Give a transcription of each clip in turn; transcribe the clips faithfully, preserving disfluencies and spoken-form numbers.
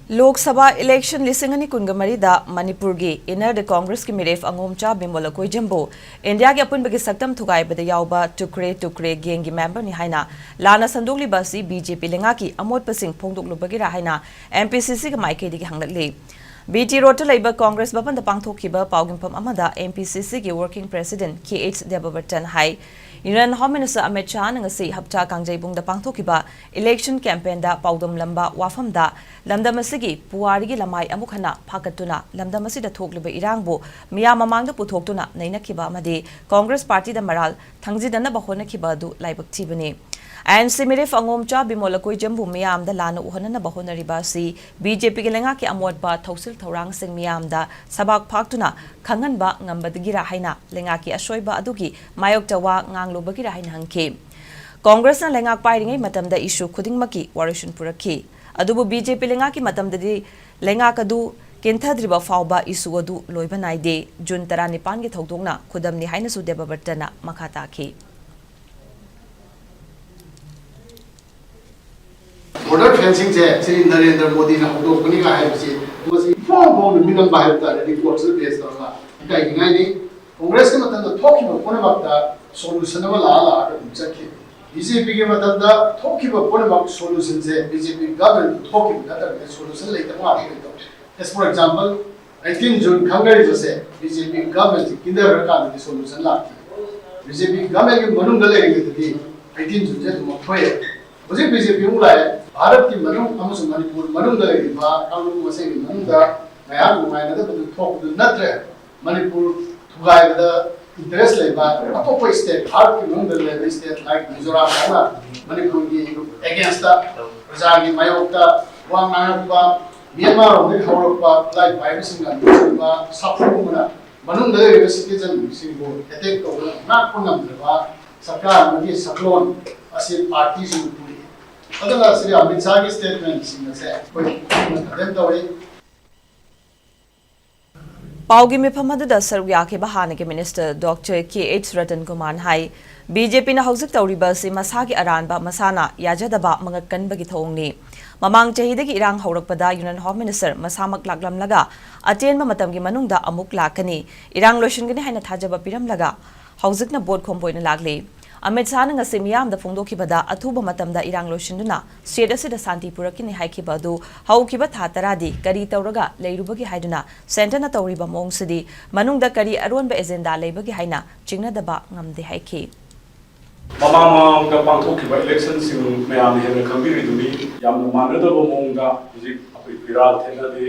Lok Sabha election ꯂꯤꯁꯤꯡ ꯑꯅꯤ ꯀꯨꯟꯒ ꯃꯔꯤꯗ ꯃꯅꯤꯄꯨꯔꯒꯤ ꯏꯟꯅꯔ ꯗ ꯀꯣꯡꯒ꯭ꯔꯦꯁꯀꯤ ꯃꯤꯔꯦꯞ ꯑꯉꯣꯝꯆꯥ ꯕꯤꯃꯣꯂ ꯀꯣꯏꯖꯝꯕꯨ ꯏꯟꯗꯤꯌꯥꯒꯤ ꯑꯄꯨꯟꯕꯒꯤ ꯁꯛꯇꯝ ꯊꯨꯒꯥꯏꯕꯗ ꯌꯥꯎꯕ ꯇꯨꯀ꯭ꯔꯦ ꯇꯨꯀ꯭ꯔꯦ ꯒꯦꯡꯒꯤ ꯃꯦꯝꯕꯔꯅꯤ ꯍꯥꯏꯅ ꯂꯥꯟꯅ ꯁꯟꯗꯣꯛꯂꯤꯕ ꯑꯁꯤ ꯕꯤ ꯖꯦ ꯄꯤ ꯂꯩꯉꯥꯛꯀꯤ ꯑꯃꯣꯠꯄꯁꯤꯡ ꯐꯣꯡꯗꯣꯛꯂꯨꯕꯒꯤꯔꯥ ꯍꯥꯏꯅ ꯑꯦꯝ ꯄꯤ ꯁꯤ ꯁꯤꯒꯤ ꯃꯥꯏꯀꯩꯗꯒꯤ ꯍꯪꯂꯛꯂꯤ꯫ ꯕꯤ ꯇꯤ ꯔꯣꯗꯇ ꯂꯩꯕ ꯀꯣꯡꯒ꯭ꯔꯦꯁ ꯚꯕꯟꯗ ꯄꯥꯡꯊꯣꯛꯈꯤꯕ ꯄꯥꯎꯒꯤꯐꯝ ꯑꯃꯗ ꯑꯦꯝ ꯄꯤ ꯁꯤ ꯁꯤꯒꯤ ꯋꯥꯔꯀꯤꯡ ꯄ꯭ꯔꯦꯁꯤꯗꯦꯟꯠ ꯀꯦ ꯑꯩꯆ ꯗꯦꯕꯕꯔꯇꯟ ꯍꯥꯏ, ꯏꯟꯗꯤꯌꯟ ꯍꯣꯝ ꯃꯤꯅꯤꯁꯇꯔ ꯑꯃꯤꯠ ꯁꯥꯍꯅ ꯉꯁꯤ ꯍꯞꯇꯥ ꯀꯥꯡꯖꯩꯕꯨꯡꯗ ꯄꯥꯡꯊꯣꯛꯈꯤꯕ ꯏꯂꯦꯛꯁꯟ ꯀꯦꯝꯄꯦꯟꯗ ꯄꯥꯎꯗꯝꯂꯝꯕ ꯋꯥꯐꯝꯗ ꯂꯝꯗꯝ ꯑꯁꯤꯒꯤ ꯄꯨꯋꯥꯔꯤꯒꯤ ꯂꯃꯥꯏ ꯑꯃꯨꯛ ꯍꯟꯅ ꯐꯥꯀꯠꯇꯨꯅ ꯂꯝꯗꯝ ꯑꯁꯤꯗ ꯊꯣꯛꯂꯤꯕ ꯏꯔꯥꯡꯕꯨ ꯃꯤꯌꯥꯝ ꯃꯃꯥꯡꯗ ꯄꯨꯊꯣꯛꯇꯨꯅ ꯅꯩꯅꯈꯤꯕ ꯑꯃꯗꯤ ꯀꯣꯡꯒ꯭ꯔꯦꯁ ꯄꯥꯔꯇꯤꯗ ꯃꯔꯥꯜ ꯊꯪꯖꯤꯟꯅꯅꯕ ꯍꯣꯠꯅꯈꯤꯕ ꯑꯗꯨ ꯂꯥꯏꯕꯛ ꯊꯤꯕꯅꯤ꯫ ꯑꯥꯏ ꯑꯦꯟ ꯁꯤ ꯃꯤꯔꯦꯞ ꯑꯉꯣꯝꯆꯥ ꯕꯤꯃꯣꯂ ꯀꯣꯏꯖꯝꯕꯨ ꯃꯤꯌꯥꯝꯗ ꯂꯥꯟꯅ ꯎꯍꯟꯅꯅꯕ ꯍꯣꯠꯅꯔꯤꯕ ꯑꯁꯤ ꯕꯤ ꯖꯦ ꯄꯤꯒꯤ ꯂꯩꯉꯥꯛꯀꯤ ꯑꯃꯣꯠꯄ ꯊꯧꯁꯤꯜ ꯊꯧꯔꯥꯡꯁꯤꯡ ꯃꯤꯌꯥꯝꯗ ꯁꯕꯥꯛ ꯐꯥꯛꯇꯨꯅ ꯈꯪꯍꯟꯕ ꯉꯝꯕꯗꯒꯤꯔꯥ ꯍꯥꯏꯅ ꯂꯩꯉꯥꯛꯀꯤ ꯑꯁꯣꯏꯕ ꯑꯗꯨꯒꯤ ꯃꯥꯌꯣꯛꯇ ꯋꯥ ꯉꯥꯡꯂꯨꯕꯒꯤꯔꯥ ꯍꯥꯏꯅ ꯍꯪꯈꯤ꯫ ꯀꯣꯡꯒ꯭ꯔꯦꯁꯅ ꯂꯩꯉꯥꯛ ꯄꯥꯏꯔꯤꯉꯩ ꯃꯇꯝꯗ ꯏꯁꯨ ꯈꯨꯗꯤꯡꯃꯛꯀꯤ ꯋꯥꯔꯣꯏꯁꯤꯟ ꯄꯨꯔꯛꯈꯤ꯫ ꯑꯗꯨꯕꯨ ꯕꯤ ꯖꯦ ꯄꯤ ꯂꯩꯉꯥꯛꯀꯤ ꯃꯇꯝꯗꯗꯤ ꯂꯩꯉꯥꯛ ꯑꯗꯨ ꯀꯤꯟꯊꯗ꯭ꯔꯤꯕ ꯐꯥꯎꯕ ꯏꯁꯨ ꯑꯗꯨ ꯂꯣꯏꯕ ꯅꯥꯏꯗꯦ꯫ ꯖꯨꯟ ꯇꯔꯥꯅꯤꯄꯥꯟꯒꯤ ꯊꯧꯗꯣꯛꯅ ꯈꯨꯗꯝꯅꯤ ꯍꯥꯏꯅꯁꯨ ꯗꯦꯕꯕꯔꯇꯅ ꯃꯈꯥ ꯇꯥꯈꯤ꯫ ꯕꯣꯔꯗꯔ ꯐꯦꯟꯁꯤꯡꯁꯦ ꯁ꯭ꯔꯤ ꯅꯔꯦꯟꯗ꯭ꯔ ꯃꯣꯗꯤꯅ ꯍꯧꯗꯣꯛꯄꯅꯤꯒ ꯍꯥꯏꯕꯁꯤ ꯃꯁꯤ ꯏꯐꯣꯡ ꯐꯣꯡꯅ ꯃꯤꯅꯝꯕ ꯍꯥꯏꯕ ꯇꯥꯔꯦ, ꯔꯤꯄꯣꯔꯠꯁꯤꯗ ꯕꯦꯁ ꯇꯧꯔꯒ ꯏꯀꯥꯏꯅꯤꯡꯉꯥꯏꯅꯤ꯫ ꯀꯣꯡꯒ꯭ꯔꯦꯁꯀꯤ ꯃꯇꯝꯗ ꯊꯣꯛꯈꯤꯕ ꯄꯨꯝꯅꯃꯛꯇ ꯁꯣꯂꯨꯁꯟ ꯑꯃ ꯂꯥꯛꯑ ꯂꯥꯛꯑꯒ ꯑꯗꯨꯝ ꯆꯠꯈꯤ꯫ ꯕꯤ ꯖꯦ ꯄꯤꯒꯤ ꯃꯇꯝꯗ ꯊꯣꯛꯈꯤꯕ ꯄꯨꯝꯅꯃꯛ ꯁꯣꯂꯨꯁꯟꯁꯦ ꯕꯤ ꯖꯦ ꯄꯤ ꯒꯚꯔꯟꯃꯦꯟꯠ ꯊꯣꯛꯈꯤꯕ ꯅꯠꯇ꯭ꯔꯒꯗꯤ ꯁꯣꯂꯨꯁꯟ ꯂꯩꯇꯕ ꯉꯥꯛꯇ ꯑꯣꯏ ꯇꯧꯋꯦ꯫ As for example, eighteen June ꯈꯪꯅꯔꯤꯕꯁꯦ ꯕꯤ ꯖꯦ ꯄꯤ ꯒꯚꯔꯟꯃꯦꯟꯠꯁꯤ ꯀꯤꯟꯊꯈ꯭ꯔꯀꯥꯟꯗꯗꯤ ꯁꯣꯂꯨꯁꯟ ꯂꯥꯛꯈꯤ꯫ ꯕꯤ ꯖꯦ ꯄꯤ ꯒꯚꯔꯟꯃꯦꯟꯠꯀꯤ ꯃꯅꯨꯡꯗ ꯂꯩꯔꯤꯉꯩꯗꯗꯤ ꯑꯩꯠꯇꯤꯟ ꯖꯨꯟꯁꯦ ꯑꯗꯨꯝ ꯊꯣꯛꯑꯦ꯫ ꯍꯧꯖꯤꯛ ꯕꯤ ꯖꯦ ꯄꯤ ꯑꯃꯨꯛ ꯂꯥꯛꯑꯦ꯫ ꯚꯥꯔꯠꯀꯤ ꯃꯅꯨꯡ ꯑꯃꯁꯨꯡ ꯃꯅꯤꯄꯨꯔ ꯃꯅꯨꯡꯗ ꯂꯩꯔꯤꯕ ꯀꯥꯡꯂꯨꯞ ꯃꯁꯦꯟꯒꯤ ꯃꯅꯨꯡꯗ ꯉꯥꯏꯍꯥꯛ ꯅꯨꯡꯉꯥꯏꯅꯗꯕꯗꯨ ꯊꯣꯛꯄꯗꯨ ꯅꯠꯇ꯭ꯔꯦ꯫ ꯃꯅꯤꯄꯨꯔ ꯊꯨꯒꯥꯏꯕꯗ ꯏꯟꯇꯔꯦꯁ ꯂꯩꯕ ꯑꯇꯣꯞꯄ ꯁ꯭ꯇꯦꯠ, ꯚꯥꯔꯠꯀꯤ ꯃꯅꯨꯡꯗ ꯂꯩꯕ ꯁ꯭ꯇꯦꯠ ꯂꯥꯏꯛ ꯃꯤꯖꯣꯔꯥꯝ ꯍꯥꯏꯅ ꯃꯅꯤꯄꯨꯔꯒꯤ ꯑꯦꯒꯦꯟꯁꯇ, ꯄ꯭ꯔꯖꯥꯒꯤ ꯃꯥꯌꯣꯛꯇ ꯋꯥ ꯉꯥꯡꯉꯛꯄ, ꯃ꯭ꯌꯥꯟꯃꯥꯔ ꯔꯣꯝꯗꯒꯤ ꯍꯧꯔꯛꯄ ꯈꯨꯠꯂꯥꯏ ꯄꯥꯏꯕꯁꯤꯡꯅ ꯂꯨꯆꯤꯡꯕ ꯁꯥꯐꯨꯒꯨꯝꯕꯅ ꯃꯅꯨꯡꯗ ꯂꯩꯔꯤꯕ ꯁꯤꯇꯤꯖꯟꯁꯤꯡꯕꯨ ꯑꯦꯇꯦꯛ ꯇꯧꯗꯨꯅ ꯉꯥꯛꯄ ꯉꯝꯗ꯭ꯔꯕ ꯁꯔꯀꯥꯔ ꯑꯃꯒꯤ ꯁꯛꯂꯣꯟ ꯑꯁꯤ ꯄꯥꯔꯇꯤꯁꯤꯡꯅ ꯄꯨꯔꯛꯏ꯫ ꯑꯗꯨꯅ ꯁ꯭ꯔꯤ ꯑꯃꯤꯠ ꯁꯥꯍꯒꯤ ꯁ꯭ꯇꯦꯠꯃꯦꯟꯁꯤꯡ ꯑꯁꯦ ꯑꯩꯈꯣꯏ ꯄꯨꯟꯅ ꯀꯟꯗꯦꯝ ꯇꯧꯏ꯫ ꯄꯥꯎꯒꯤ ꯃꯤꯐꯝ ꯑꯗꯨꯗ ꯁꯔꯨꯛ ꯌꯥꯈꯤꯕ ꯍꯥꯟꯅꯒꯤ ꯃꯤꯅꯤꯁꯇꯔ ꯗꯣꯛꯇꯔ ꯀꯦ ꯑꯩꯆ ꯔꯇꯟ ꯀꯨꯃꯥꯔꯅ ꯍꯥꯏ, ꯕꯤ ꯖꯦ ꯄꯤꯅ ꯍꯧꯖꯤꯛ ꯇꯧꯔꯤꯕ ꯑꯁꯤ ꯃꯁꯥꯒꯤ ꯑꯔꯥꯟꯕ, ꯃꯁꯥꯅ ꯌꯥꯖꯗꯕ ꯃꯉꯛ ꯀꯟꯕꯒꯤ ꯊꯧꯑꯣꯡꯅꯤ꯫ ꯃꯃꯥꯡ ꯆꯍꯤꯗꯒꯤ ꯏꯔꯥꯡ ꯍꯧꯔꯛꯄꯗ Union Home Minister ꯃꯁꯥꯃꯛ ꯂꯥꯛꯂꯝꯂꯒ ꯑꯇꯦꯟꯕ ꯃꯇꯝꯒꯤ ꯃꯅꯨꯡꯗ ꯑꯃꯨꯛ ꯂꯥꯛꯀꯅꯤ, ꯏꯔꯥꯡ ꯂꯣꯏꯁꯤꯟꯒꯅꯤ ꯍꯥꯏꯅ ꯊꯥꯖꯕ ꯄꯤꯔꯝꯂꯒ ꯍꯧꯖꯤꯛꯅ ꯚꯣꯠ ꯈꯣꯝꯕ ꯑꯣꯏꯅ ꯂꯥꯛꯂꯤ꯫ ꯑꯃꯤꯠ ꯁꯥꯍꯅ ꯉꯁꯤ ꯃꯤꯌꯥꯝꯗ ꯐꯣꯡꯗꯣꯛꯈꯤꯕꯗ ꯑꯊꯨꯕ ꯃꯇꯝꯗ ꯏꯔꯥꯡ ꯂꯣꯏꯁꯤꯟꯗꯨꯅ state ꯑꯁꯤꯗ ꯁꯥꯟꯇꯤ ꯄꯨꯔꯛꯀꯅꯤ ꯍꯥꯏꯈꯤꯕ ꯑꯗꯨ ꯍꯧꯈꯤꯕ ꯊꯥ ꯇꯔꯥꯗꯤ ꯀꯔꯤ ꯇꯧꯔꯒ ꯂꯩꯔꯨꯕꯒꯦ ꯍꯥꯏꯗꯨꯅ centreꯅ ꯇꯧꯔꯤꯕ ꯃꯑꯣꯡꯁꯤꯗꯤ ꯃꯅꯨꯡꯗ ꯀꯔꯤ ꯑꯔꯣꯟꯕ agenda ꯂꯩꯕꯒꯦ ꯍꯥꯏꯅ ꯆꯤꯡꯅꯗꯕ ꯉꯝꯗꯦ ꯍꯥꯏꯈꯤ꯫ ꯃꯃꯥꯡ ꯃꯃꯥꯡꯗ ꯄꯥꯡꯊꯣꯛꯈꯤꯕ electionꯁꯤꯡ ꯃꯌꯥꯝꯅ ꯍꯦꯟꯅ ꯈꯪꯕꯤꯔꯤꯗꯨꯅꯤ꯫ ꯌꯥꯝꯅ ꯃꯥꯟꯅꯗꯕ ꯃꯑꯣꯡꯗ ꯍꯧꯖꯤꯛ ꯑꯩꯈꯣꯏ ꯐꯤꯔꯥꯜ ꯊꯦꯠꯅꯗꯦ,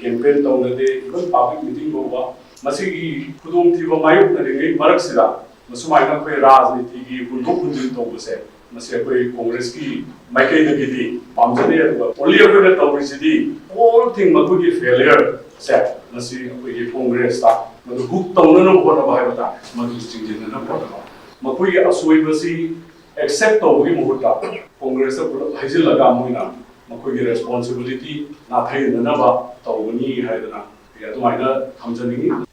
campaign ꯇꯧꯅꯗꯦ, even public meeting ꯐꯥꯎꯕ꯫ ꯃꯁꯤꯒꯤ ꯈꯨꯗꯣꯡꯊꯤꯕ ꯃꯥꯌꯣꯛꯅꯔꯤꯉꯩ ꯃꯔꯛꯁꯤꯗ ꯃꯁꯨꯃꯥꯏꯅ ꯑꯩꯈꯣꯏ ꯔꯥꯖꯅꯤꯇꯤꯒꯤ ꯍꯨꯟꯗꯣꯛ ꯍꯨꯟꯖꯤꯟ ꯇꯧꯕꯁꯦ, ꯃꯁꯤ ꯑꯩꯈꯣꯏ Congressꯀꯤ ꯃꯥꯏꯀꯩꯗꯒꯤꯗꯤ ꯄꯥꯝꯖꯗꯦ꯫ ꯑꯗꯨꯒ only ꯑꯩꯈꯣꯏꯅ ꯇꯧꯔꯤꯁꯤꯗꯤ whole thing ꯃꯈꯣꯏꯒꯤ failureꯁꯦ ꯃꯁꯤ ꯑꯩꯈꯣꯏꯒꯤ Congressꯇ ꯃꯗꯨ hook ꯇꯧꯅꯅꯕ ꯍꯣꯠꯅꯕ ꯍꯥꯏꯕ ꯇꯥꯔꯦ, ꯃꯗꯨ ꯆꯤꯡꯁꯤꯟꯅꯅꯕ ꯍꯣꯠꯅꯕ꯫ ꯃꯈꯣꯏꯒꯤ ꯑꯁꯣꯏꯕꯁꯤ accept ꯇꯧꯕꯒꯤ ꯃꯍꯨꯠꯇ Congressꯇ ꯄꯨꯂꯞ ꯍꯩꯖꯤꯜꯂꯒ ꯃꯣꯏꯅ ꯃꯈꯣꯏꯒꯤ responsibility ꯅꯥꯊꯩꯅꯅꯕ ꯇꯧꯒꯅꯤ ꯍꯥꯏꯗꯅ ꯑꯩ ꯑꯗꯨꯃꯥꯏꯅ ꯊꯝꯖꯅꯤꯡꯉꯤ꯫